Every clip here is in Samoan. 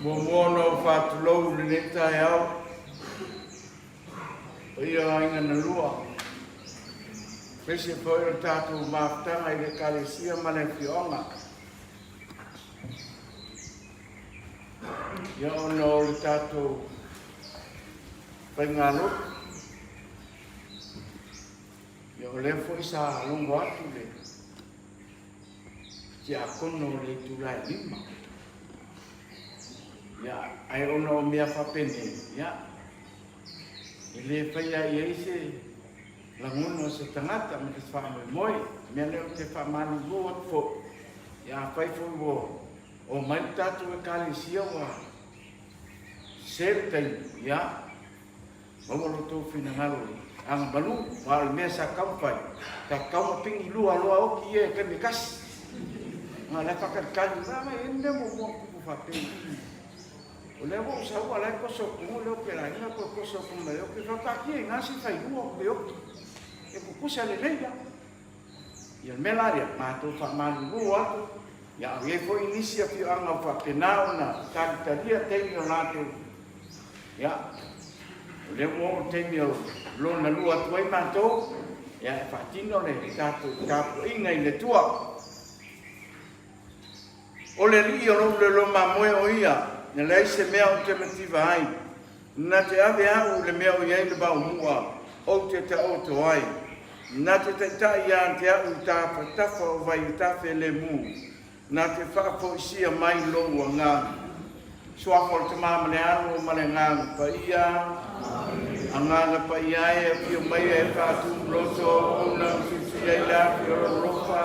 Muamua ona ou faatulou i lenei taeao, paia o aiga na lua, aemaise foi o le tatou mafutaga i le Ekalesia ma le afioaga. Ia ona o le tatou faigalotu, ia o lea foi sa logo atu le tiakono o le itula e 5. Ia, ae ona o mea faapenei, ia, e le faia i ai se lagona o se tagata ma se faamoemoe. O le mea lea ou te faamalulu atu foi, ia afai foi ua omai le tatou Ekalesia ua sese le taimi, ia, Maua lo outou finagalo i agamalu, aua o le mea sa tatau ona fai, sa tatau ona pigi lua loa oki ia i le taimi e tasi. A o la e faatalitali mai, a e i ai le mea muamua na tupu faapei i. O lea ua ou sau a o la e toso atu le oki a le aiga toe toso atu ma le oki, taatia i ina se i fai lua le oki, e tutusa lelei lava. Ia o le mea la lea, matou faamalulu atu, ia a o i ai foi nisi afioaga o faapena ona talitalia taimi o latou, ia, o lea ua oo le taimi o lona lua atu ai matou, ia e faatino le tatou tapuaiga i le Atua. O le Alii o lou lelo mamoe o ia, e leai se mea ou te mativa ai. Na te ave au i le mea o i ai le vaomua, ou te taoto ai. Na te taitai ia te au i tafatafa o vai lemu, na te faafoisia mai lou agaga. Suafa o le Tama ma le Alo ma le Agaga Paia. Agaga Paia e, afio mai e faatumu loto auauna ma tuitui ai le afi o lou alofa.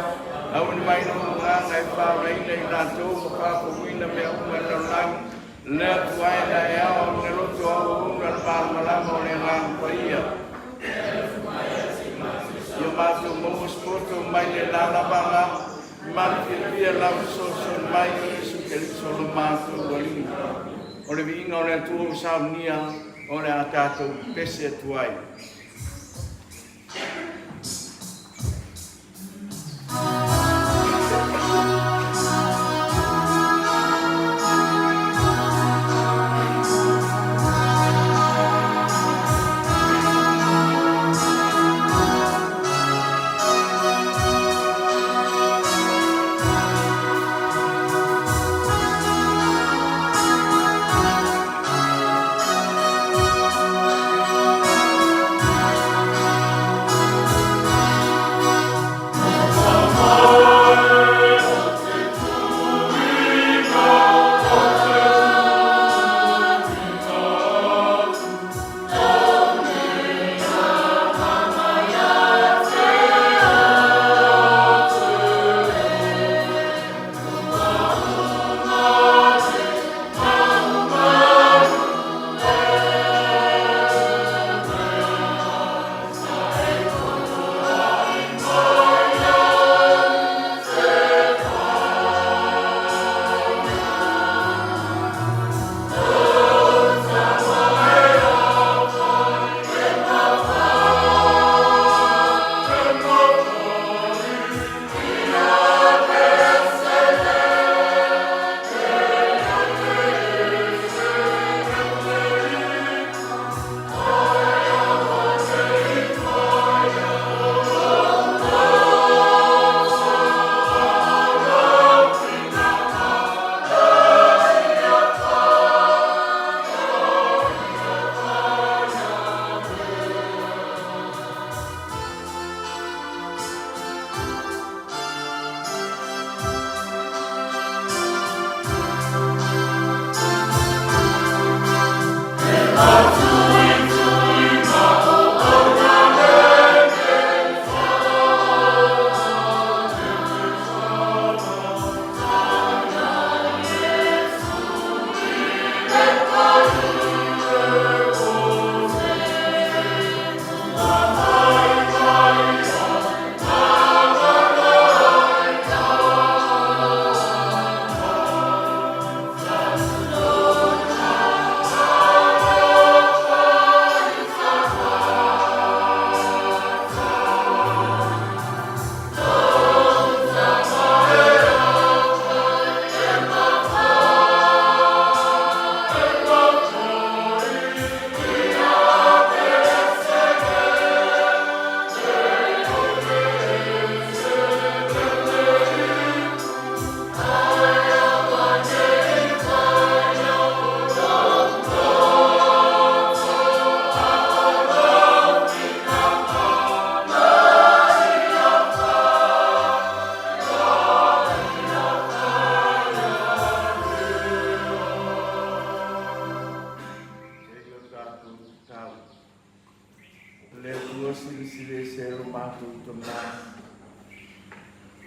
Auina mai lou agaga e faaolaina i latou ma faafouina mea uma i le lalolagi. Le Atua e na e ao auina loto auauna le malamalama o le Agaga Paia. Ia matou maua se poto mai le la lava agaga ma le fiafia lau fesoasoani mai o Iesu Keriso lo matou Alii. O le viiga o le Atua ua saunia, o le a tatou pese atu ai.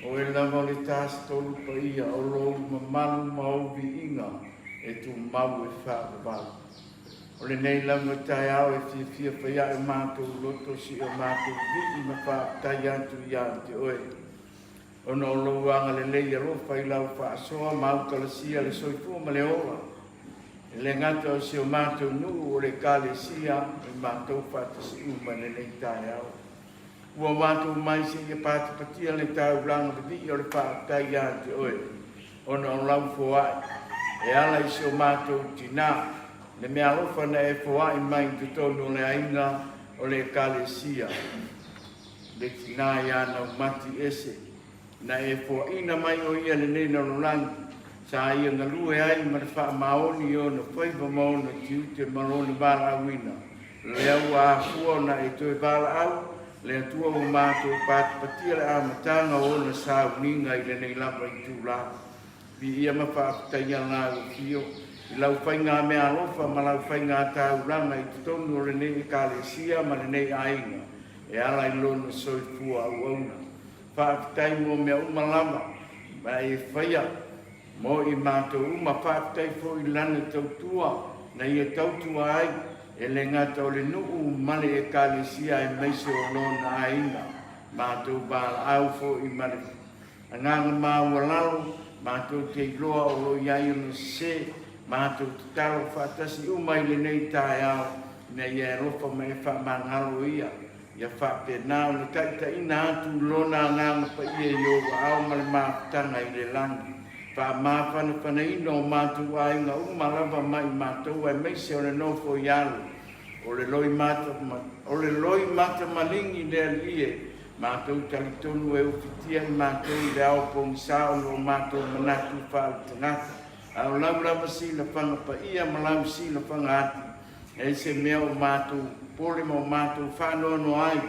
O Oe lava o le Tasi Tolu Paia, o Lou mamalu ma Ou viiga e tumau e faavavau. O lenei lava taeao e fiafia fai ae o matou loto si o matou vii ma faafetai atu ia te Oe, ona o Lou agalelei alofa i Lau faasoa ma autalasia le soifua ma le ola, e le gata o si o matou nuu o le Ekalesia e matou faatasi uma i lenei taeao. Ua matou mai seia patipatia le taulaga vivii o le faafetai ia te Oe, ona o Lau foai e ala i si o matou tinā, le meaalofa na E foai mai i totonu o le aiga o le Ekalesia, le tinā iā Naumati Ese, na E foaina mai o ia lenei lalolagi, sa ia galue ai ma le faamaoni i ona faiva ma ona tiute ma lona valaauina. Lea ua afua ona E toe valaau, le Atua ua matou patipatia le amataga o ona sauniga i lenei lava itulā. Viia ma faafetaia Lau Afio i Lau faigameaalofa ma Lau faigataulaga i totonu o lenei Ekalesia ma lenei aiga e ala i Lona soifua auauna. Faafetai mo mea uma lava ma e faia mo i matou uma. Faafetai foi i Lana tautua na Ia tautua ai, e le gata o le nuu ma le Ekalesia aemaise o lona aiga. Matou valaau foi ma le agaga maualalo, matou te iloa o lo o i ai ona sese. Matou tatalo faatasi uma i lenei taeao ina ia e alofa ma e faamagalo ia. Ia faapena ona taitaiina atu Lona Agaga Paia i ou aao ma le mafutaga i le lagi. Faamafanafanaina o matou aiga uma lava ma i matou aemaise o le nofo i alo o le loi mata o le loi mata maligi le Alii e matou talitonu e ufitia i matou i le ao pogisa ona o matou manatu faaletagata. A o lau lava silafaga paia ma lau silafaga ati E se mea o matou popole ma o matou faanoanoa ai,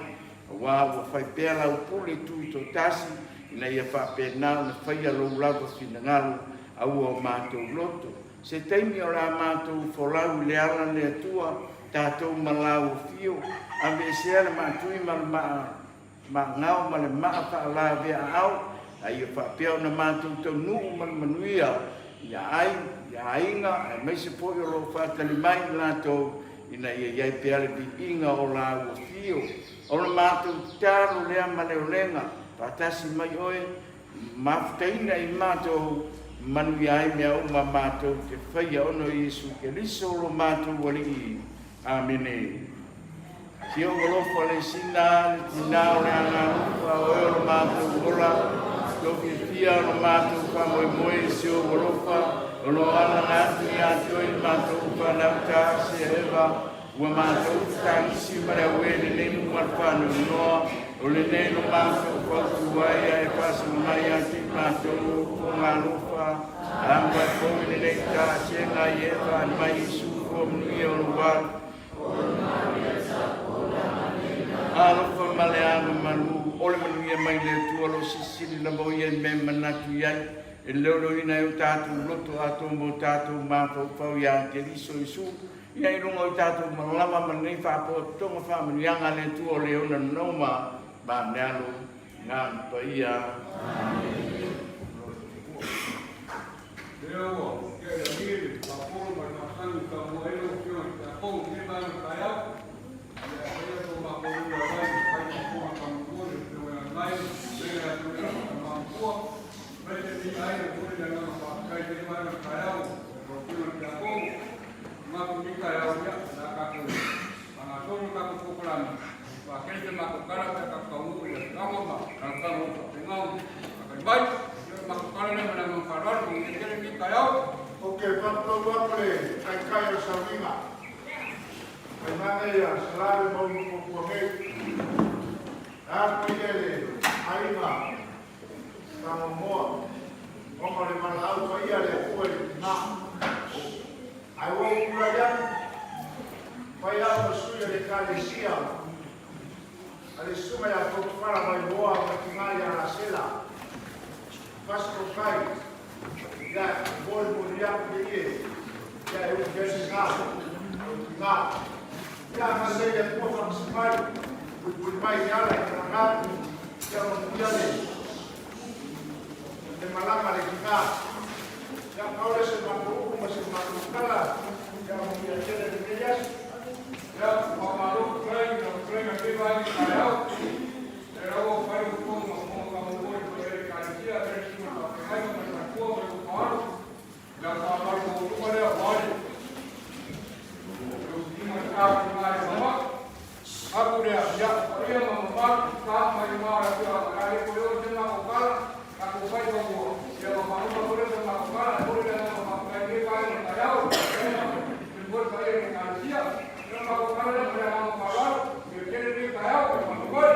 aua ua fai pea lau pule tutoatasi ina ia faapena ona faia lou lava finagalo, aua o matou loto. Se taimi o le a matou folau i le ala le Atua, tatou ma lau afio, aveesea le maatui ma le maa maagao ma le maa faalaveaao, a ia faapea ona matou taunuu ma le manuia ia ai, ia aiga, aemaise foi o lo o faatali mai i latou ina ia i ai pea le viiga o lau afio. O le matou tatalo lea ma le olega, faatasi mai oe, mafutaina i matou, manuia ai mea uma matou te faia ona o Iesu Keriso lo matou Alii. Amene. Si ou alofa le sina le tina o le agalofa o oe o lo matou ola, tou fiafia o lo matou faamoemoe si ou alofa o lo alaga atu ia te oe i matou fanau ta se eva ua matou fetalisi ma le auē lenei nuu ma le faanoanoa o lenei lo matou fautu ai ae faasaga mai ia te i matou o fofoga alofa a mai foi lenei taasega i e faali mai Iesu fua manuia o lou alu. Alofa ma le aga malu o le manuia mai le Atua lo silisili lava o ia i mea e manatu i ai, e leoleoina ai o tatou loto atoa ma o tatou mafaufau iā Keriso Iesu, ia i luga o tatou malama ma lenei faapotopotoga faamanuiaga a le Atua o le ona nonoma ma le alo Agaga Paia. Amene. Lea ua tea i lagi le faapolo ma le faasaga i taumua ai lau Afioga i le Tiakono i lenei vaega o le taeao. Ia faia lo matou lula vai e fai fofoga taumatua i le Afioga ia Anae, fetalaiga ia Tuilaepa Tama Matua, aemaise lenei aiga e momoli le agaga faafetai i lenei vaega o le taeao i lau Afioga i le Tiakono. E manatu i lenei taeao, ia, o le a tatou faagasolo le tatou polokalame, faatele se matou tala pe a tatou taunuu i afioaga ma alaalafaga o lo o faapena ona faatali mai. Ia o le matou tala lea ma le agaga faaaloalo, manuia tele lenei taeao. Ou te faatulou atu le Taitai o le Sauniga, tainane ia Salave ma ona tuatua nei. E a paia i le aiga Samoa ona o le valaau paia a le Atua i le tina. Ae ua ou tulai atu, fai au ma sui o le Ekalesia a le Susuga ia Potifara Vailoa ma le tina ia Rasela Fasitokai, ia e molimoli atu le ie, ia e ufi ai se gā o le tina. Ia agalelei le Atua faatasi mai, puipui mai i ala i talaga atu, ia manuia le. malaga le tina. Ia, pau lea o se matou upu ma se matou tala, ia manuia tele lenei aso. Ia, faamalo fetalai i lau fetalaiga i lenei vaega o le taeao. O lea lava ua fai lau fofoga ma fofoga faamoemoe i le paia o le Ekalesia, le susuga i le faafeagaiga ma le faletua ma le uso a alo. O le faaaloalo maualuga lea aua le tausiliga o le ta o tina e mama. Aku lea, ia, paia ma mamalu, ta mai ma o le afioaga, o le a le toe oo se matou tala, tatou fai ma ua, ia ma faauma foi lea o se matou tala, e momoli le agaga faafetai i lenei vaega o le taeao, i lau fetalaiga, faapea foi le paia i le Ekalesia. O le matou tala lea ma le agaga faaaloalo, ia tele lenei taeao, faamoemoe.